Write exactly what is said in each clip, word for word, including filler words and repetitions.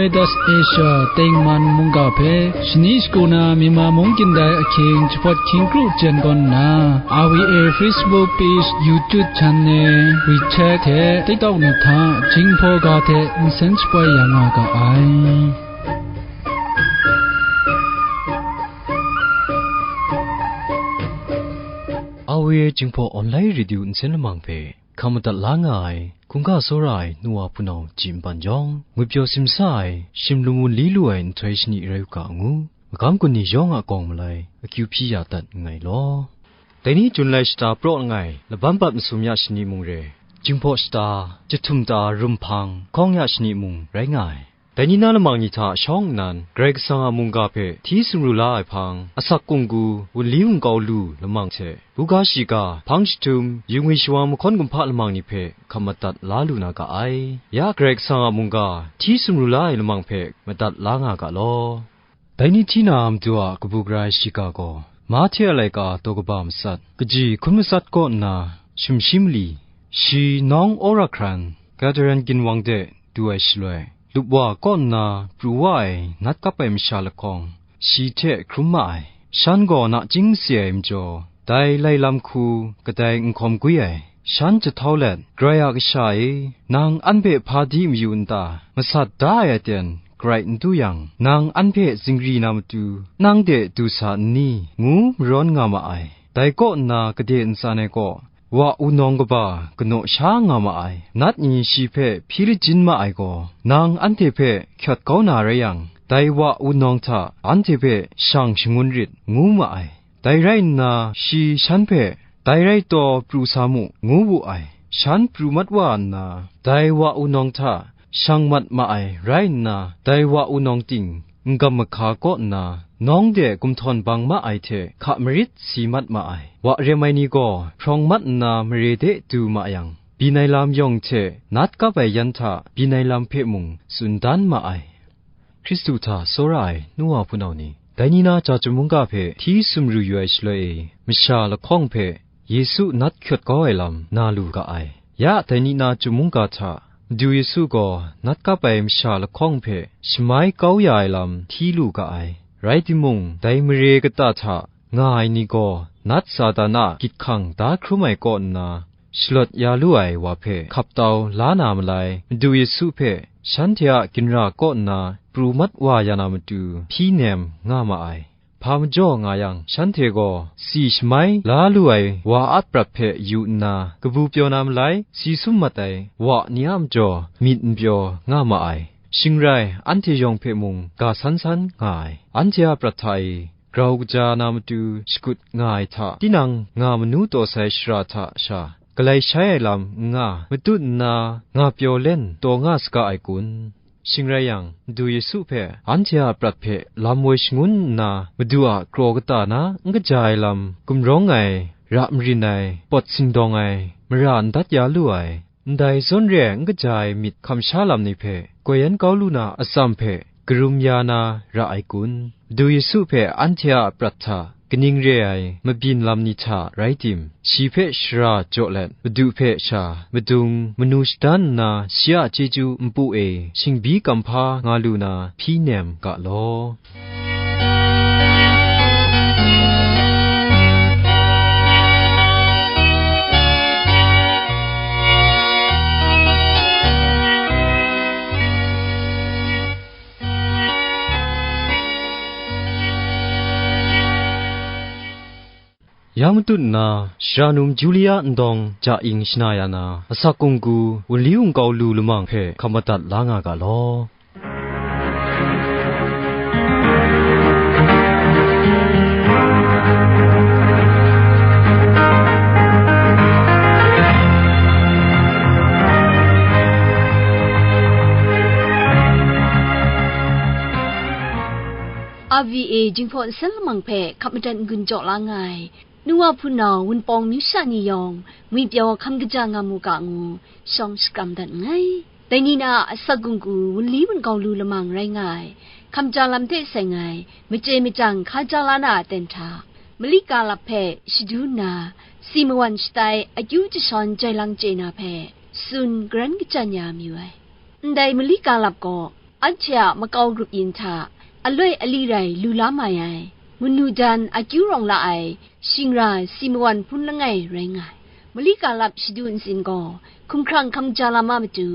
Asia tengman mungga hpe shani shagu na Myanmar mung kyin dai ahkying jahpawt hkying kru jen gawn nna, R V A Facebook page, YouTube channel, WeChat hte TikTok ni hta Jinghpaw ga hte nsen shapoi ya nga ga ai. R V A Jinghpaw Online Radio nsen lamang hpe hkam madat la nga ai, hkungga tsawra ai nu wa hpunau ji npan jawng, ngwi pyaw simsa ai, shimlum wunli lu ai nhtoi shani rai u ga ngu, magam gun ni yawng a gawng malai akyu hpyi ya dat nngai law. Dai ni Jun lai shata praw langai, laban bat masum ya shani mung re, Jinghpaw shata, Jahtum ta, Rumhpang, Hkawng ya shani mung rai nga ai. Dai ni na lamang ni hta shawng nnan, Karai Kasang a mungga hpe hti sumru la ai hpang, asak kunggu, wunli wungkau lu lamang hte, buga shiga, hpang jahtum, yu ngwi shawang mahkawn kumhpa lamang ni hpe hkam madat la lu na ga ai. Ya Karai Kasang a mungga hti sumru la ai lamang hpe madat la nga ga law. Dai ni hti na Madu a kabu gara ai shiga gaw, Mahte a laika daw kaba matsat, kaji hkun matsat kaw nna, sumshi mali, shi nawng wora hkran, Gadaren ginwang de du ai shaloi, lup wa kaw nna pru wa ai nat kap ai masha lahkawng, shi hte hkrum ma ai. Shan gaw nachying masi ai majaw, dai lai lam hku kadai n hkawm gwi ai. Shan jahtau let, Karai a Kasha e, nang an hpe hpa di mayu n ta? Masat da ai aten garai n du yang, nang an hpe zingri na matu, nang de du sa n ni? ngu marawn nga ma ai. Dai kaw nna gade ntsan ai kaw, wa wunawng kaba ganaw sha nga ma ai. Nat ni shi hpe hpyi lajin ma ai gaw, nang anhte hpe hkyawt kau na rai yang, dai wa wunawng hta anhte hpe shang shangun rit, ngu ma ai. Dai rai nna, shi shan hpe, "Dai rai taw pru sa mu," ngu wu ai. Shan pru mat wa nna, dai wa wunawng hta shang mat ma ai rai nna, dai wa wunawng ting n-gam mahka kaw nna, nawng de gumhtawn bang ma ai hte hka marit si mat ma ai. Wa rem ai ni gaw hprawng mat nna mare de du ma yang, byin ai lam yawng hte nat kap ai yan hta byin ai lam hpe mung tsun dan ma ai. Hkristu hta tsawra ai nu wa hpunau ni, dai ni na Jahtum mungga hpe hti sumru yu ai shaloi e, masha lahkawng hpe Yesu nat hkyawt kau ai lam na lu ga ai. Ya dai ni na Jahtum mungga hta Madu Yesu gaw nat kap ai masha lahkawng hpe shamai kau ya ai lam hti lu ga ai. Rai timung, dai mare kata hta nga ai ni gaw, nat Satan a gyit hkang da hkrum ai kaw nna, shalawt ya lu ai wa hpe hkap tau la na malai, Madu Yesu hpe shanhte a ginra kaw nna pru mat wa ya na matu hpyi nem nga ma ai. Hpa majaw nga yang, shanhte gaw si shamai la lu ai wa a prat hpe yu nna, kabu pyaw na malai, si sum mat ai wa ni a majaw myit n pyaw nga ma ai. Shing rai, anhte yawng hpe mung ga san san nga ai. Anhte a prat hta e, grau kaja na matu shakut nga ai hta, tinang nga manu taw sai shara hta sha, galai shai ai lam n nga, matut nna nga pyaw len taw nga saga ai kun? Shing rai yang, Madu Yesu hpe anhte a prat hpe lam woi shangun nna, Madu a kraw kata na n kaja ai lam, gumrawng ai, ra marin ai, pawt sindawng ai, mara n dat ya lu ai, ndai zawn re ai n kaja ai myit hkamsha lam ni hpe koi yan kau lu na atsam hpe karum ya na ra ai kun? Madu Yesu hpe anhte a prat hta kaning re ai mabyin lam ni hta rai tim, shi hpe shara jaw let, Madu hpe sha madung manu shadan nna, shi a chyeju npu e shingbi kamhpa nga lu na hpyi nem ga law. Ya matut nna, shara num Julia ndawng ja ing shana ya na, asak kunggu, wunli wungkau lu lamang hpe hkam madat la nga ga law. R V A Jinghpaw Nsen Lamang hpe hkap madat n-gun jaw la nga ai, nu wa hpunau Wunpawng amyu sha ni yawng, ngwi pyaw hkam kaja nga mu ga ngu, shawng shakram dat nngai. Dai ni na a asak gungku wunli wungkau lu lamang rai nga ai, hkam ja lam hte seng ai, machye machyang hka ja la na a aten hta, Malika lap hpe shadu nna, si mawan shatai akyu jashawn jai lang chye na hpe tsun garan kachyan ya mayu ai. Ndai Malika lap gaw, anhte a makau grup yin hta aloi ali rai lu la mai ai, manu dan akyu rawng la ai shingra si mawan hpun langai rai nga ai. Mali Kalap Shadu Ntsin gaw hkumhkrang hkam ja lam a matu,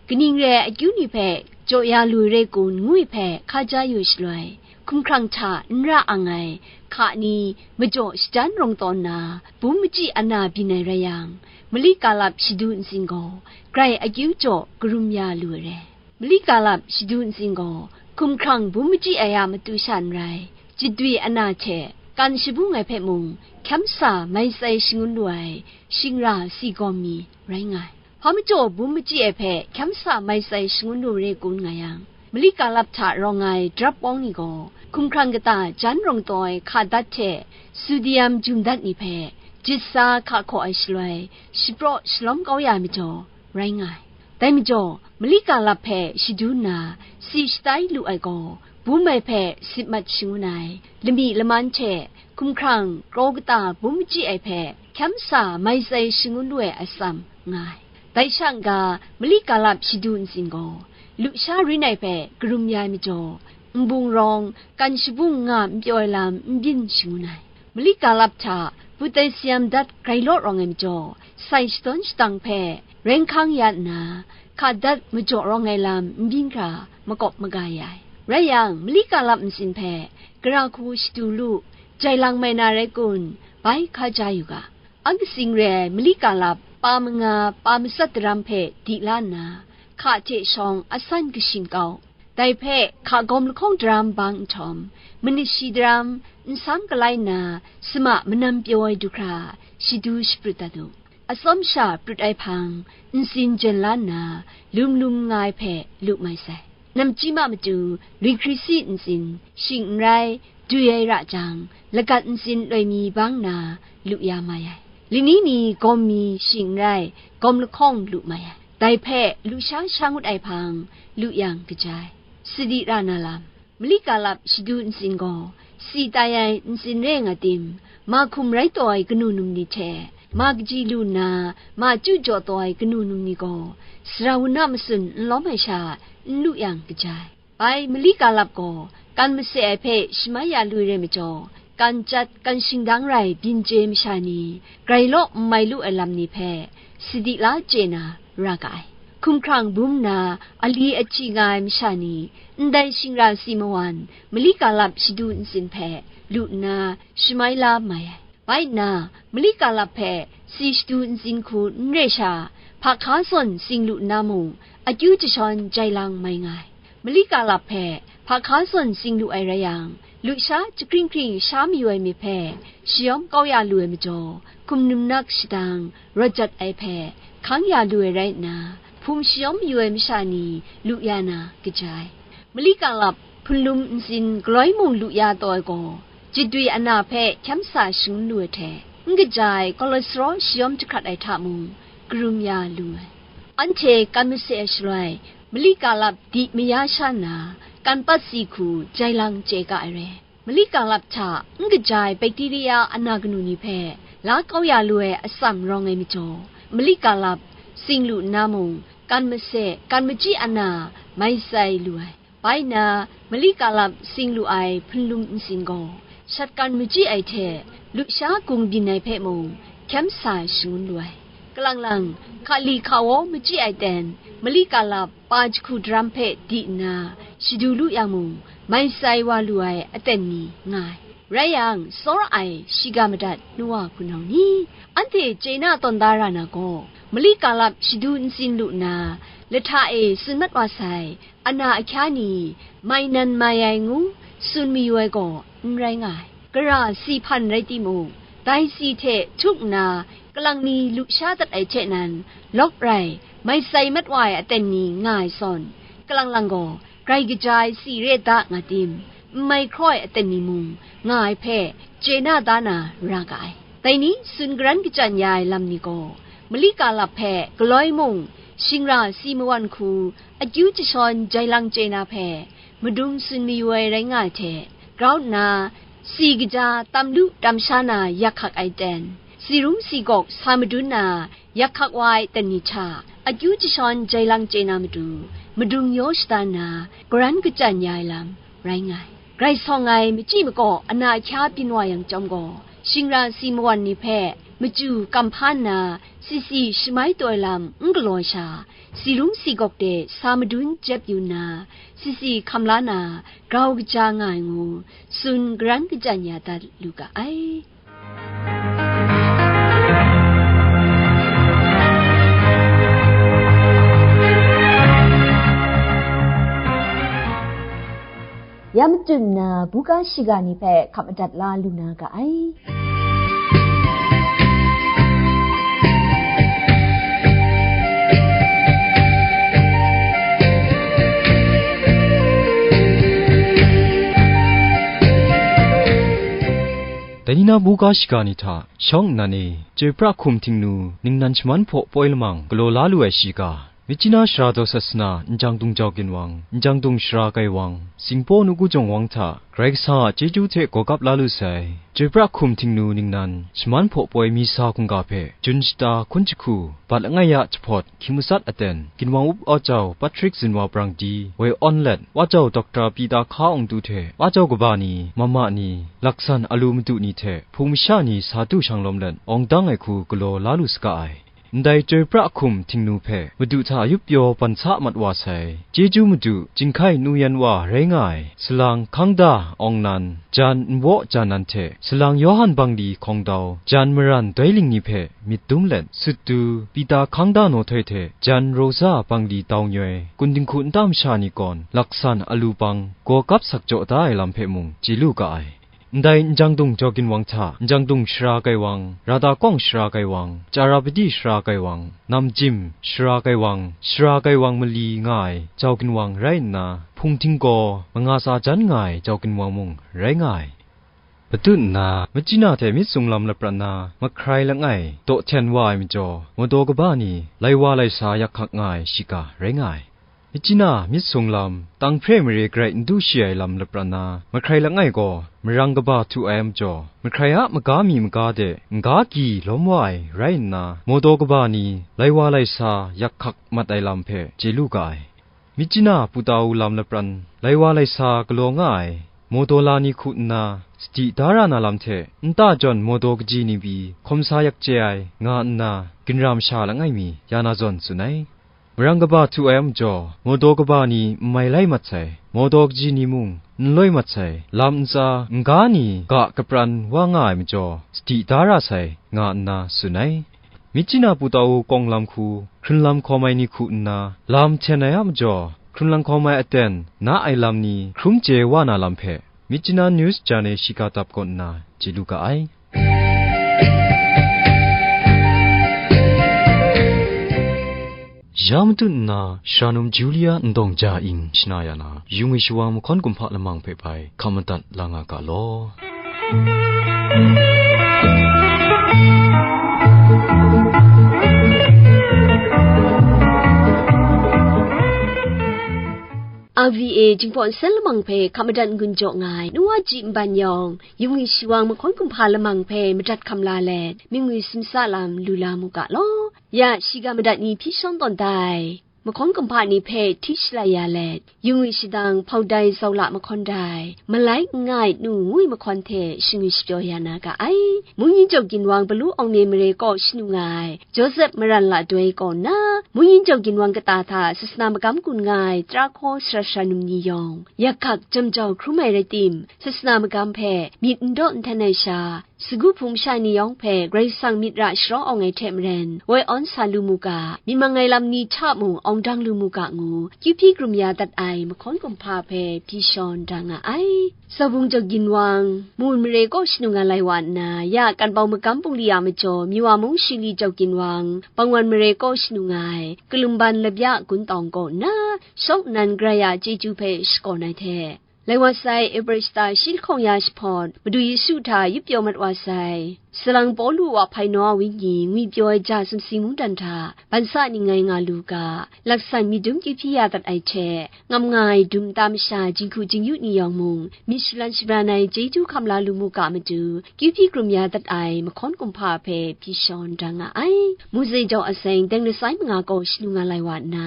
kaning re ai akyu ni hpe jaw ya lu ai re kun ngu ai hpe hka ja yu shaloi, hkumhkrang hta n ra ang ai hka ni majaw shadan rawng taw nna, bum machyi ana byin ai rai yang, Mali Kalap Shadu Ntsin gaw grai akyu jaw karum ya lu ai re. Mali Kalap Shadu Ntsin gaw hkumhkrang bum machyi ai a matu sha n rai, jidwi ana hte kan shabung ai hpe mung hkyam sa mai tsai shangun lu ai shingra si gawm mi rai nga ai. Hpa majaw bum machyi ai hpe hkyam sa mai tsai shangun lu re kun nga yang, Mali Kalap hta rawng ai drap wawng ni gaw hkumhkrang kata jan rawng taw ai hka dat hte sudiyam jum dat ni hpe jit sa hka hkaw ai shaloi, shapraw shalawm kau ya ai majaw rai nga ai. Dai majaw, Mali Kalap hpe shadu nna si shatai lu ai gaw, bum ai hpe sit mat shangun ai, lami laman hte hkumhkrang kraw kata bum machyi ai hpe hkyam sa mai tsai shangun lu ai atsam nga ai. Dai sha n-ga, Mali Kalap Shadu Ntsin gaw lusha rin ai hpe karum ya ai majaw, nbung rawng, kan shabung nga n pyaw ai lam n byin shangun ai. Mali Kalap hta putesiam dat grai law rawng ai majaw, sai shadawn shadang hpe ren hkang ya nna, hka dat majaw rawng ai lam n byin hkra makawp maga ya ai. Rai yang, Mali Kalap Ntsin hpe gara hku shadu lu, jai lang mai na rai kun, bai hka ja yu ga. Ang katsing re ai Mali Kalap pa manga pa matsat daram hpe di la nna, hka hte shawng asan kashin kau. Dai hpe hka gawm lahkawng daram bang nhtawm, manashi daram, nsam kalai nna, sama manam pyaw ai du hkra, shadu shaprut dat u. Atsawm sha prut ai hpang, ntsin jen la nna, lum lum nga ai hpe lu mai sai. Namchyi ma matu, luikrisi ntsin, shing n rai, dui ai ra jang, lagat ntsin loi mi bang na, lu ya mai ai. Lani ni gawm mi shing n rai, gawm lahkawng lu mai ai. Dai hpe lusha sha ngut ai hpang, lu yang kaja ai. Sadi ra na lam. Mali Kalap Shadu Ntsin gaw, si tai ai ntsin re nga tim, ma hkum rai taw ai kanu num ni hte, ma kaji lu nna, ma chyu jaw taw ai kanu num ni gaw, sara wun a matsun n lawm ai sha, n lu yang kaja ai. Bai Mali Kalap gaw, kan mase ai hpe shamai ya lu ai re majaw, kan chyat, kan shingdang rai byin chye masha ni, grai law n mai lu ai lam ni hpe, sadi la chye na ra ga ai. Hkumhkrang bum nna ali ahti nga ai masha ni, ndai shingra si mawan, Mali Kalap Shadu Ntsin hpe lu nna shamai la mai ai. Bai nna, Mali Kalap hpe si shadu ntsin hku n re sha, hpa hka zawn sing lu nna mung, akyu jashawn jai lang mai nga ai. Mali Kalap hpe hpa hka zawn sing lu ai rai yang, lusha jahkring hkring sha mayu ai myit hpe shayawm kau ya lu ai majaw, hkum num nak shadang rawt jat ai hpe hkang ya lu ai rai nna, hpum shayawm mayu ai masha ni lu ya na kaja ai. Mali Kalap hpunlum ntsin galoi mung lu ya taw ai gaw, jidwi ana hpe hkyam sa shangun lu ai hte, n kaja ai cholesterol shayawm jahkrat ai hta mung, karum ya lu ai. Anhte kan mase ai shaloi, Mali Kalap di maya sha nna, kan pat si hku jai lang chye ga ai re. Mali Kalap hta n kaja ai bakteria ana kanu ni hpe la kau ya lu ai atsam rawng ai majaw, Mali Kalap sing lu nna mung, kan mase, kan machyi ana mai tsai lu ai. Bai nna, Mali Kalap sing lu ai hpunlum ntsin gaw, shat kan machyi ai hte, lusha gung byin ai hpe mung, hkyam sa shangun lu ai. Kalang lang, hkali hkawaw machyi ai ten, Mali Kalap pa jahku daram hpe di nna, shadu lu yang mung, mai tsai wa lu ai aten ni nga ai. Rai yang, tsawra ai shiga madat nu wa hpunau ni, anhte chye na tawn da ra na gaw, Mali Kalap Shadu Ntsin lu nna, lahta e tsun mat wa sai, ana ahkya ni, mai nan mai ai ngu tsun mayu ai gaw n rai nga ai. Gara si hpan rai timung, dai si hte htuk nna, kalang ni lusha dat ai hte nan, lawk rai, mai tsai mat wa ai aten ni nga ai zawn, kalang lang gaw, grai kaja ai si re da nga tim, n mai hkraw ai aten ni mung nga ai hpe, chye na da na ra ga ai. Dai ni tsun garan kachyan ya ai lam ni gaw, Mali Kalap hpe galoi mung, shingra si mawan hku, akyu jashawn jai lang chye na hpe, madung tsun mayu ai rai nga ai hte, grau nna, si kaja tam lu tam sha na yak hkak ai ten, si rung si gawk sa madun na yak hkak wa ai ten ni hta, akyu jashawn jai lang chye na matu, madung yaw shada nna, garan kachyan ya ai lam rai nga ai. Grai sawng ai machyi makaw ana ahkya byin wa yang chyawm gaw, shingra si mawan ni hpe machyu kam hpa nna, sisi shamai taw ai lam n galaw ai sha, si rung si gawk de sa madun jep yu nna, sisi hkam la na, grau kaja nga ai ngu, tsun garan kachyan ya dat lu ga ai. Ya matut nna, buga shiga ni hpe hkap madat la lu na ga ai. Dai ni na buga shiga ni hta shawng nnan e, chyoi pra hkum htingnu ningnan shaman hpaw poi lamang galaw la lu ai shiga, Myitkyina Sara Daw Sasana Njang Dung Jau Ginwang, Njang Dung Sara Gaiwang, Singpaw Nawku Jawng Wang hta Karai Kasang a chyeju hte gawgap la lu sai, chyoi pra hkum htingnu ningnan shaman hpaw poi mi sa hkungga hpe, Jun shata hkun jahku, bat langai ya jahpawt, hkying matsat aten, Ginwang Up Aw Jau Patrick Zinwa Brang Di, woi awn let, Wa Jau Doctor Pita Hka Awng Tu hte Wa Jau kaba ni, mama ni, laksan alu madu ni hte hpung masha ni sa du shang lawm let, awng dang ai hku galaw la lu saga ai. Ndai chyoi pra hkum htingnu hpe Madu hta yup pyaw ban sa mat wa sai, chyeju madu, Jinghkai Nu Yan Wa rai nga ai, salang Hkangda Awng Nan, jan Nwaw Jan Nan hte salang Yawhan Bangli Hkawng Dau, jan Maran Doi Ling ni hpe myit dum let, Sut Du, Pita Hkangda Nawhtoi hte jan Rosa Bangli Dau Nyoi, kun dinghku nta masha ni gawn laksan alu bang gaw kap sak jaw da ai lam hpe mung chye lu ga ai. Ndai Njang Dung Jau Ginwang hta, Njang Dung Sara Gaiwang, Rada Kawng Sara Gaiwang, Charapati Sara Gaiwang, Namjim Sara Gaiwang, Sara Gaiwang mali nga ai Jau Ginwang rai nna, hpung htinggaw manga tsa jan nga ai Jau Ginwang mung rai nga ai. Matut nna, Myitkyina hte myit sung lam lapran na, mahkrai langai, daw hten wa ai majaw, mawdaw kaba ni, lai wa lai sa yak hkak nga ai shiga rai nga ai. Myitkyina myit sung lam, Tanghpre mare garai n du shi ai lam lapran na, mahkrai langai gaw, marang kaba htu ai a majaw, mahkrai a maga mi maga de n-ga gyi lawm wa ai rai nna, mawdaw kaba ni, lai wa lai sa yak hkak mat ai lam hpe chye lu ga ai. Myitkyina Putau lam lapran, lai wa lai sa galaw nga ai, mawdaw la ni hku nna, sadi da ra na lam hte, nta jawn mawdaw kaji ni pyi, hkawm sa yak chye ai, nga nna, ginra masha langai mi, ya na zawn tsun ai. Marang kaba htu ai a majaw, mawdaw kaba ni n mai lai mat sai, mawdaw kaji ni mung n loi mat sai, lam ntsa n-ga ni ga kapran wa nga ai majaw, sadi da ra sai, nga nna tsun ai. Myitkyina Putau kawng lam hku, hkrun lam hkawm ai ni hku nna, lam hten ai a majaw, hkrun lam hkawm ai aten, na ai lam ni hkrum chye wa na lam hpe, Myitkyina News Channel shiga dap kaw nna chye lu ga ai. Ya matut nna, Sharanum Julia Ndawng Ja Ing shana ya na, yung e shawang mahkawn kumhpa lamang hpe bai hkam madat la nga ga law. R V A Jinghpaw Nsen lamang hpe hkap madat n-gun jaw nga ai, nu wa ji nban yawng, yung e shawang mahkawn kumhpa lamang hpe madat hkam la let, mingwi simsa lam lu la mu ga law. Ya, shiga madat ni hpyi shawng tawn dai, mahkawn kumhpa ni hpe hti shalai ya let, yung e shadang hpaudai zaula mahkawn dai, malai n nga ai nu ngwi mahkawn hte shingwi shapyaw ya na ga ai. Mungyin Jaw Ginwang Palu Awng Mye mare kaw shanu nga ai, Joseph Maran La Doi kaw nna, Mungyin Jaw Ginwang kata hta sasana magam gun nga ai tara hkaw sara sara num ni yawng, yak hkak jam jau hkrum ai rai tim, sasana magam hpe myit n daw n hten ai sha, sagu hpung masha ni yawng hpe Karai Kasang myit ra sharaw awng ai hte maren, woi awn sa lu mu ga, myit mang ai lam ni hta mung awng dang lu mu ga ngu, kyu hpyi krum ya dat ai mahkawn kumhpa hpe hpyi shawng da nga ai. Saubung Jaw Ginwang, Mun mare kaw shanu nga lai wa nna, ya Kanbau magam bungli a majaw, Miwa mung Shili Jaw Ginwang, Bangwan mare kaw shanu nga ai, Kalumban Labya Gun Tawng kaw nna, shawng nnan Karai a chyeju hpe shakawn ai hte, lai wa sai, Ebrel shata shi lahkawng ya jahpawt, Madu Yesu hta yup pyaw mat wa sai, Salang Pawlu a hpainaw a wenyi ngwipyaw ai ja sumsing mungdan hta bansa ning ngai nga lu ga, laksan myit dum kyu hpyi ya dat ai hte, ngam nga ai dum nta masha jinghku jingyu ni yawng mung, myit shalan shabran ai chyeju hkam la lu mu ga matu, kyu hpyi krum ya dat ai mahkawn kumhpa hpe hpyi shawn da nga ai. Mose jaw aseng deng lasai manga kaw shanu nga lai wa nna,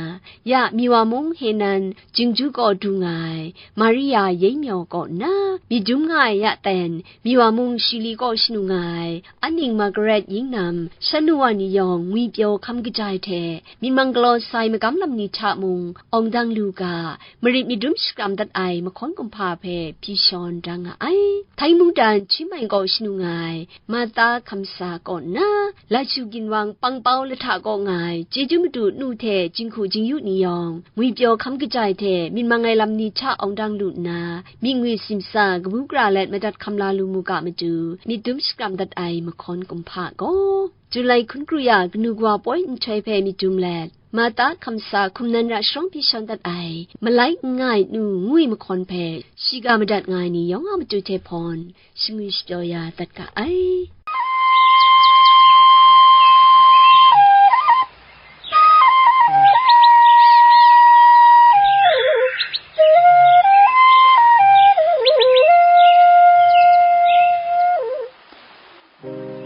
ya Miwa mung Henan, Jingju kaw du nga ai, Maria Yei Myaw kaw nna, myit dum nga ai ya ten, Miwa mung Shili kaw shanu nga ai, aning Margaret Yingnam, shanu wa ni yawng ngwipyaw hkam kaja ai hte, myit mang galaw sai magam lam ni hta mung awng dang lu ga, marit myit dum shakram dat ai mahkawn kumhpa hpe hpyi shawn da nga ai. Htai mungdan Hti Mai kaw shanu nga ai, Marta Hkamsa kaw nna, Lashu ginwang Pangpau Lahta kaw nga ai, chyeju madu nu hte jinghku jingyu ni yawng, ngwipyaw hkam kaja ai hte myit mang ai lam ni hta awng dang lu nna, myit ngwi simsa, kabu gara let madat hkam la lu mu ga matu, myit dum shakram dat ai mahkawn kumhpa gaw, Julai hkun kru ya kanu kawa poi nhtoi hpe myit dum let, Marta Hkamsa hkum nan ra sharawng hpyi shawn dat ai, malai n nga ai nu ngwi mahkawn hpe, shiga madat nga ai ni yawng a matu hte hpawn, shingwi shapyaw ya dat ga ai.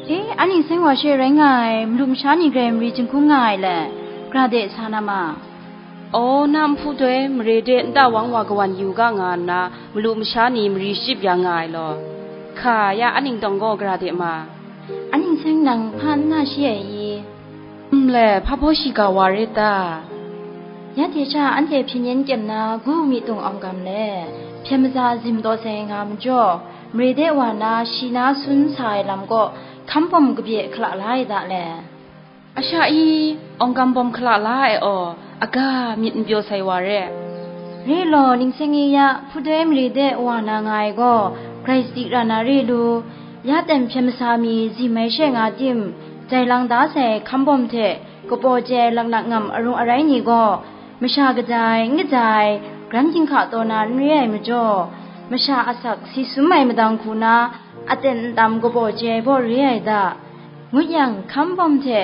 E, anhte seng wa she rai nga ai, malu masha ni grai mari jinghkung nga ai le, gra de sa na ma. Aw, na nhpu doi mare de nta wang wa kawan yu ga nga nna, malu masha ni mari shachyip ya nga ai law, hka ya aning tawng gaw gra de ma. Anhte seng nang hpa n na shi ai i? Nle, hpa baw shiga wa re ta? Ya hte sha anhte hpyen yen kyem na gu mi tung awng gam le, hpyen maza zim taw sai nga majaw, mare de wa na shi na sun sa ai lam kaw, hkam bawm kabye hkala la ai da le. Asha i, awng gam bawm hkala la ai aw, aga myit n pyaw sai wa re. Re law, ning seng e ya, hpu doi mare de wa na nga ai gaw, grai sadi ra na re lu, ya ten hpyen masa mi zim ai she nga tim, jai lang da sai hkam bawm hte, kabaw chye ai laknak ngam arung arai ni gaw, masha kaja ai, n kaja ai, gran ginhka taw na n re ai majaw, masha asak si sum ai madang hku na, aten ntam kabaw chye ai baw re ai da. Ngut yang, hkam bawm hte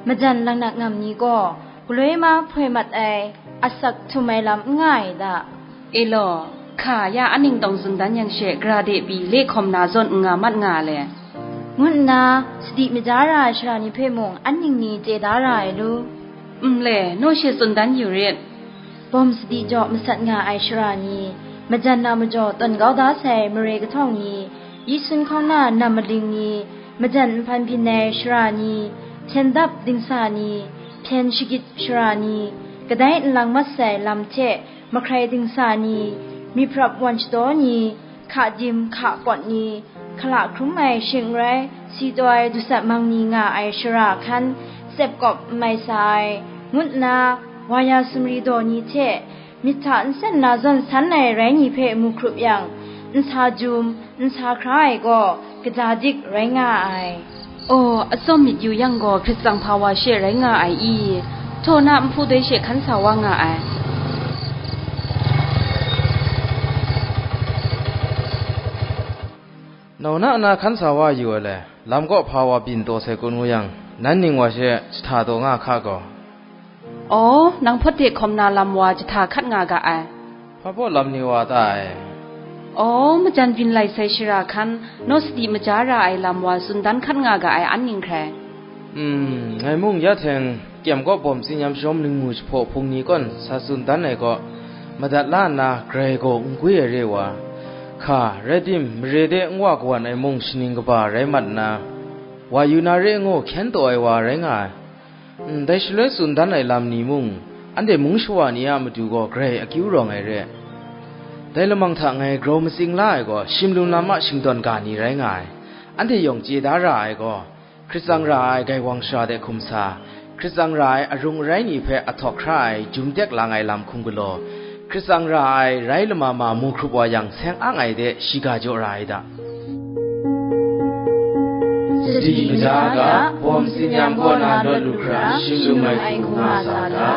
majan laknak ngam ni gaw, galoi ma hpoi mat ai, asak htum ai lam n nga ai da. E law, hka ya aning tawng tsun dan yang she, gara de pyi le hkawm na zawn n nga mat nga le, ngu nna sadi maja ra ai sara ni hpe mung an ning ni chye da ra ai lu. Nle, naw she tsun dan yu rit. Bawm sadi jaw masat nga ai sara ni, majan na majaw tawn kau da sai mare kahtawng ni, yi sun hkawng na nam maling ni, majan nhpan byin ai sara ni, hpyen dap dingsa ni, hpyen shagit sara ni, kadai nlang mat sai lam hte mahkrai dingsa ni, myiprap wan shadaw ni, hka dim hka pawt ni, hkala hkrum ai shing n rai, si taw ai dusat mang ni nga ai shara hkan, tsep kawp n mai sa ai, ngut nna, wa ya sumri daw ni hte, myit hta nsen na zawn san ai rai ni hpe mu hkrup yang, nsa jum, nsa hkra ai gaw, kaja dik rai nga ai. Aw, atsawm myit yu yang gaw, Hkrit tsang hpa wa she rai nga ai i? Htaw na nhpu doi she hkan sa wa nga ai. Nau na na hkan sa wa yu ai le, lam kaw hpa wa byin taw sai kun ngu yang, nan ning wa she jahta taw nga hka gaw. Aw, nang hpawt de hkawm na lam wa jahta hkat nga ga ai. Hpa baw lam ni wa ta ai? Aw, majan byin lai sai shara hkan, naw sadi maja ra ai lam wa tsun dan hkat nga ga ai an ning hkrai. Hmm, ngai mung ya hteng kyem kaw bawm tsinyam shawm ningmu jahpaw hpung ni kawn sa tsun dan ai kaw, madat la nna grai gaw n gwi ai re wa, hka, rai tim, mare de n wa kawan ai mung shaning kaba rai mat nna, wa yu na re ngu hkyen taw ai wa rai nga ai. Ndai shaloi tsun dan ai lam ni mung, anhte mung shawa ni a matu gaw grai akyu rawng ai re. Dai lamang hta ngai grau matsing la ai gaw, shimlum lam a shingdawn ga ni rai nga ai. Anhte yawng chye da ra ai gaw, Hkrit tsang ra ai gaiwang shara de hkum sa, Hkrit tsang ra ai arung arai ni hpe ahtawk hkra ai jum tek lang ai lam hkum galaw, Hkrit tsang ra ai rai lama ma mu hkrup wa yang seng ang ai de shiga jaw ra ai da. Sadi maja ga, bawm tsinyam kaw na lawt lu hkra, shim lu mai hku nga sa ga.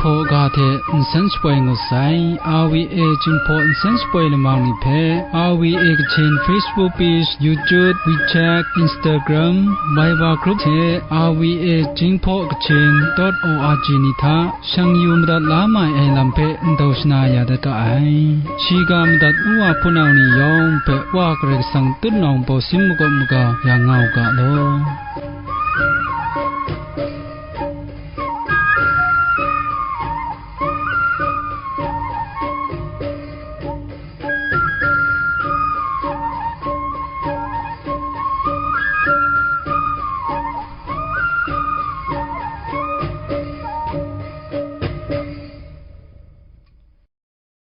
Jinghpaw ga hte nsen shapoi ngut sai. R V A Jinghpaw nsen shapoi lamang ni hpe R V A Kachin Facebook page, YouTube, WeChat, Instagram, Viber group hte R V A Jinghpaw Kachin dot O R G ni hta shang yu madat la mai ai lam hpe ndau shana ya dat ga ai. Shiga madat nu wa hpunau ni yawng hpe Wa Karai Kasang tutnawng bawsin makawp maga ya nga u ga law.